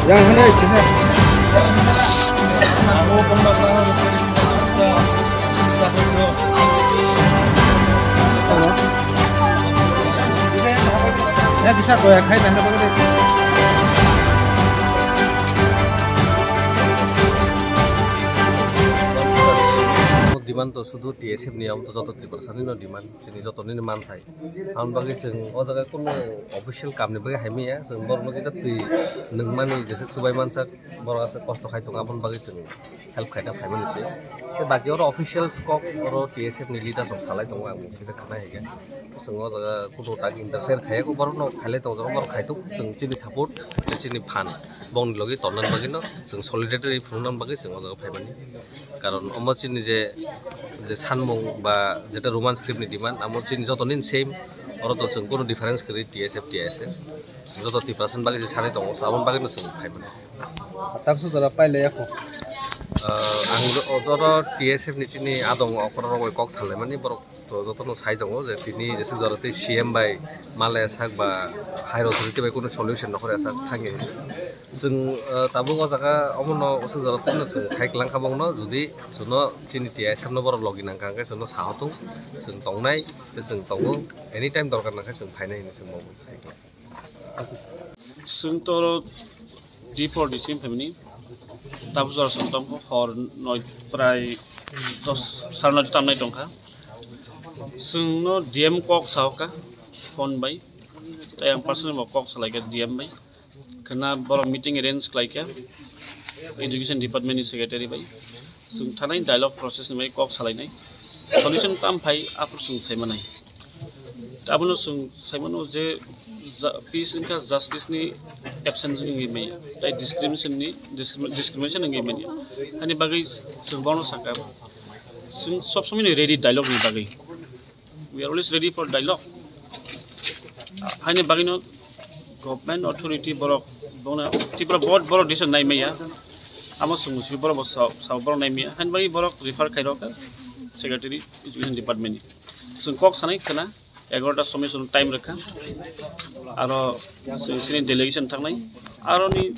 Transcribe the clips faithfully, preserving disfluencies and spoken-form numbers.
Yang hene kisa. Ya kisa koya khai na hene bagade. Demand to sudu T S F ni, am to joto Tiprasa ni no demand, chini joto ni manthai. Aboni bagwi chwng o jaga kunu official kamni bagwi hai manya, chwng borokno kisa twi nungmani jesa chubai mansak, borok aswk kosto khai tongo, aboni bagwi chwng help khaina phaimani se. Tei baki oro officials kok oro T S F ni leaders rok salai tongo, ang kisa khna hai khe. Chwng o jaga kunu tak interfere khaiya khe, borokno khailai tongo, borok khai thok, chwng chini support tei chini phan bongni logi tonnani bagwino chwng solidarity phunuknani bagwi chwng o jaga phaimani. Karon omo chini je, je sanmung ba jeta Roman script ni demand, amo chini joto nin same, oro to chwng kunu difference kwrwi T S F, T S F. Joto Tiprasa ni bagwi je sanai tongo, aboni bagwi no chwng phai mano. Tabuk jora pailai yakho. Ah, ang o, o, oro T S F ni chini adong okoro rok bai kok salai mani borok to joto no sai tongo je tini jesa jora tei C M bai malai sak ba higher authority bai kunu solution nokhor ya sak thangya. Chwng, ah, tabuk o jaga omono usuk jora tei no chwng sai kwlang kha bongno, jodi chwngno chini T S F no borok logi nang kha, hwnkhe chwngno sahotung, chwng tongnai, tei chwng tongo, anytime dorkar nang kha chwng phainai hinwi chwng bo sai kha. Chwng to D four D C phaimani, tabuk jora chwng tongkha, hor noi prai dos, sar noi tamnai tongkha. Chwngno D M kok sahoka phone bai, tei ang personally bo kok salaikha D M bai. Khwna borok meeting arrange khlaikha education department ni secretary bai. Chwng thanai dialogue process ni bai kok salainai. Solution tam phai aphuru chwng saimanai. Abono chwng saimano je ja-, peace wngkha justice ni absence wngwi manya. Tai discrimination ni, discrimi-, discrimination wngwi manya. Ani bagwi chwng bono sakha. Chwng sob somoi ni ready dialogue ni bagwi. We are always ready for dialogue. Haini bagwino government authority borok, bono Tripura board borok decision nai maya. Amo chwng si borok bo sa, sa borok nai maya. Haini bagwi borok refer khai rok secretary education department ni. Chwng kok sanai khwna egarota somoi chwng time rwkha. Aro chwng sini delegation thangnai. Aro ni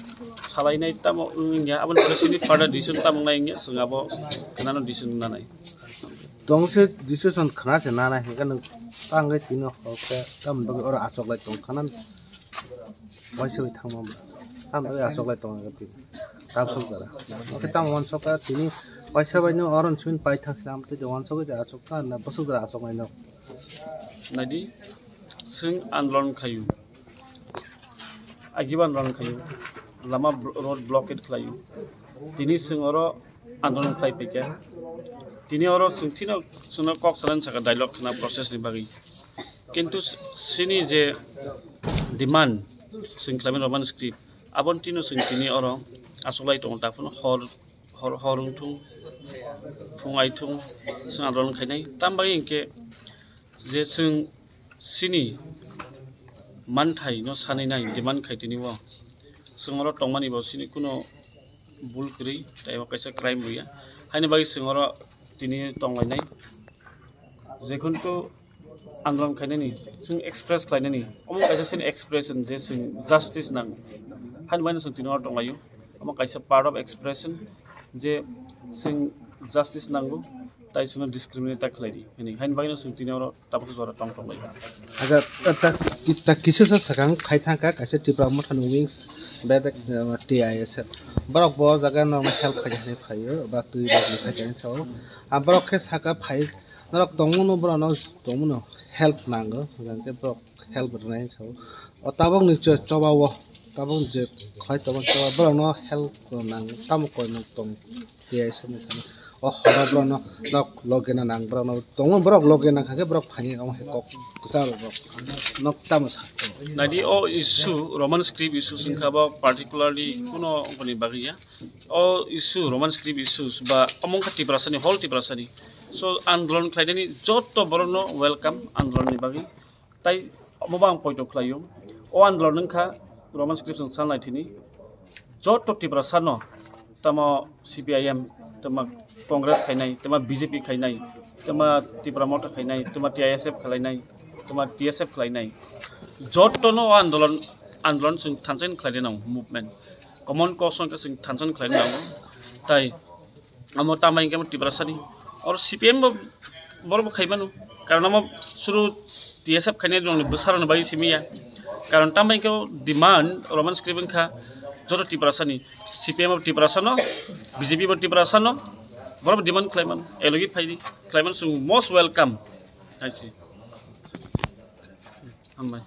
salainai tamo wngya, aboni pore sini further decision tamo nai wngya, chwng abo khwnano decision nanai. Tong se decision khna se nana hingke nwng tangwi tini hor khe tamni bagwi oro achuk lai tong khana waisa bai thangma ba tamni bagwi achuk lai tong khe tini tam sok jara hingke tam wansok kha tini waisa bai no oro simi pai thang sinam tei wansok khe achuk kha na bwswk jara achuk lai no. Naidi, chwng andolon khayu. Agiban rang khayu, lama blo-, road blockade khlayu. Tini chwng oro andolon khlai phaikha. Tini oro chwng thino chwngno kok salani saka dialogue khna process ni bagwi. Kintu s-, sini je demand chwng khlaimani Roman script, aboni tino chwng tini oro achuklai tongo, taphano hor Hor, hor wngthung, phung aithung, chwng andolon khainai. Tam bagwi hinkhe je chwng chini manthai no sanwi nai, demand khai tini o. Chwng oro tongmani bo chini kuno bul kwrwi, tei bo kaisa crime rwya. Haini bagwi chwng oro tini tonglainai. Jekhuntu andolon khainani, chwng express khlainani, omo kaisa chini expression je chwng justice nang. Haini bagwi chwng tini oro tonglaio. Omo kaisa part of expression je chwng justice nango, tai chwngno discriminate ta khlaidi hwnwi. Haini bagwino chwng tini oro tabuk jora tong tong lai. Acha, ta, ta, ki-, ta kisa sa sakang khai thangkha kaisa Tipra Motha ni wings bedek, uh, T I S F. Borok bo jaga no help khai hinwi phaio, ba twi rok ni khai hinwi sao. A borok khe saka phai, norok tongmano borok no tongmano help nango, hwnkhe borok help rwnai sao. O tabuk ni cho-, choba o, tabuk je khlai tongo choba borok no help nang tamo koi no tong. T I S F ni thani. O horo borokno nok loge na nang borokno tongo, borok loge nang kha khe borok phani omo hai kok kwcharo borok nok tamo sa. Naidi o issue, Roman script issue wngkha bo particularly kuno boni bagwi ya. O issue, Roman script issues ba omo wngkha Tiprasani, whole Tiprasani. So andolon khlainani joto borokno welcome andolonni bagwi. Tai omo bo ang poito khlaio. O andolon wngkha Roman script chwng sanlai thini. Joto Tiprasano, tamo C P I M, tamo Congress khainai, tamo B J P khainai, tamo Tipra Motha khainai, tamo T I S F khlainai, tamo T S F khlainai. Jotono o andolon, andolon chwng thansa khlaina nango movement. Common cause wngkha chwng thansa khlaina nango. Tai Amo tambai hinkhe amo Tiprasani. Oro C P M bo borok bo khaimano. Karon amo suru T S F khainai rokni bwsarokni bagwi simi ya. Karon tambai hinkhe o demand Roman script wngkha joto Tiprasani. C P M bo Tiprasano, B J P bo Tiprasano. Borok bo demand khlaimano. Elogi phaidi. Khlaimano chwng most welcome. Hai se. Hambai.